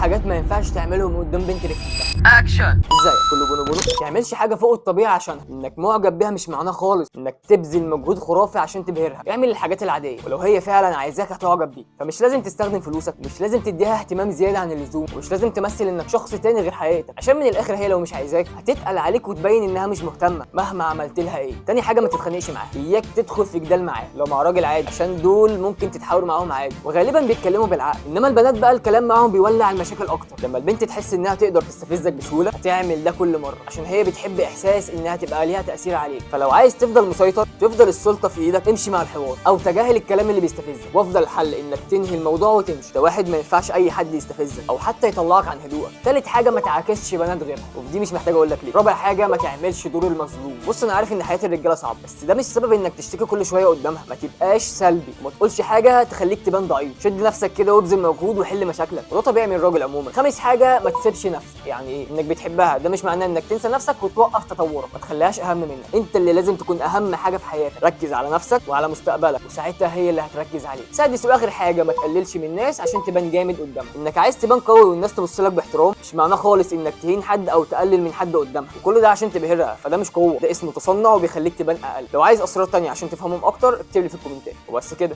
حاجات ما ينفعش تعملهم قدام بنت بتحبها. اكشن. ازاي؟ كله بونو بونو. ما تعملش حاجة فوق الطبيعة عشانها. انك معجب بيها مش معناه خالص انك تبذل مجهود خرافي عشان تبهرها. اعمل الحاجات العاديه، ولو هي فعلا عايزاك هتعجب بيك. فمش لازم تستخدم فلوسك، مش لازم تديها اهتمام زيادة عن اللزوم، ومش لازم تمثل انك شخص تاني غير حقيقتك، عشان من الاخر هي لو مش عايزاك هتتقل عليك وتبين انها مش مهتمة مهما عملت لها ايه. تاني حاجه، ما تتخانقش معاها. اياك تدخل في جدال معاها لو مع راجل عادي، عشان دول ممكن تتحاور معاهم عادي وغالبا بيتكلموا بالعقل، انما البنات بقى الكلام معاهم بيولع المشاكل اكتر. لما البنت تحس انها تقدر تستفزك بسهولة هتعمل ده كل مره، عشان هي بتحب احساس انها تبقى ليها تاثير عليك. فلو عايز تفضل مسيطر، تفضل السلطة في ايدك، امشي مع الحوار او تجاهل الكلام اللي بيستفزك. وافضل حل انك تنهي الموضوع وتمشي. ده واحد ما ينفعش اي حد يستفزك او حتى يطلعك عن هدوءك. تالت حاجه، ما تعاكسش بنات غيرها، وفي دي مش محتاج اقول لك ليه. رابع حاجه، ما تعملش دور المظلوم. بص، انا عارف ان حياة الرجالة صعبه، بس ده مش سبب انك تشتكي كل شوية قدامها. ما تبقاش سلبي وما تقولش حاجة تخليك تبان ضعيف. شد نفسك كده وابذل مجهود وحل مشاكلك، وده طبيعي من الراجل عموما. خامس حاجه، ما تسيبش نفسك. يعني ايه؟ انك بتحبها ده مش معناه انك تنسى نفسك وتوقف تطورك. ما تخليهاش اهم منك، انت اللي لازم تكون اهم حاجة في حياتك. ركز على نفسك وعلى مستقبلك، وساعتها هي اللي هتركز عليك. سادس واخر حاجه، ما تقللش من الناس عشان تبان جامد قدامها. انك عايز تبان قوي والناس تبص لك باحترام مش معناه خالص انك تهين حد او تقلل من حد قدامها، وكل ده عشان تبهرها، فده مش قوه، ده اسمه تصنع وبيخليك تبان اقل. لو عايز اسرار تانية عشان تفهمهم اكتر اكتب لي في الكومنتات. وبس كده.